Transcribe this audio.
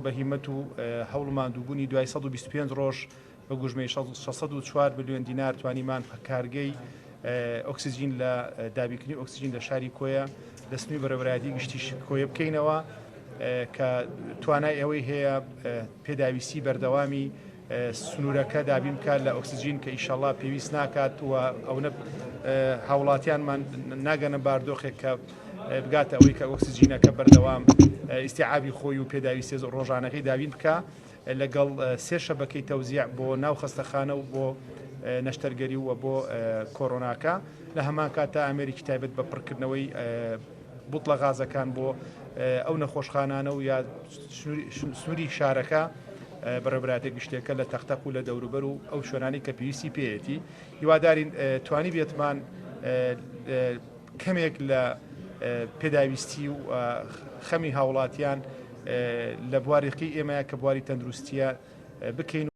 بە هیمەت و هەوڵ و ماندووبوونی دوای 125 ڕۆژ بە گوژمەی 604 ملیۆن دینار توانیمان کارگەی ئۆکسجین لە دابینکردنی ئۆکسجین لە شاری کۆیە لە سنووری بەڕێوەبەرایەتی گشتی کۆیە بکەینەوە کە توانای ئەوەی هەیە پێداویستی بەردەوامی سنوورەکە دابین بکات لە ئۆکسجین کە ئیشەڵا پێویست ناکات و ئەونە هاوڵاتیانمان ناگەنە باردۆخێک کە بگاتە ئەوەی کە ئۆکسجینەکە بەردەوام ئیسیعابی خۆی و پێداویستی ڕۆژانەکەی دابین بکە لەگەڵ سێ شەبەکەی تەوزیع بۆ ناو خەستەخانە و بۆ نەشتەرگەری و بۆ کۆرۆناکە لە هەمان کاتدا ئامێرێکی تایبەت بە پڕکردنەوەی بوتڵە غازەکان بۆ ئەو نەخۆشخانانە و یا سنووری شارەکە بەڕێوەبەرایەتیە گشتیەکە لە تەقتەق و لە دەوروبەر و ئەو شوێنانی کە پێویستی پێیەتی هیوادارین توانی بێتمان کەمێک لە پێداویستی و خەمی هاوڵاتیان لە بوارێکی ئێمە کە بواری تەندروستیە بکەین.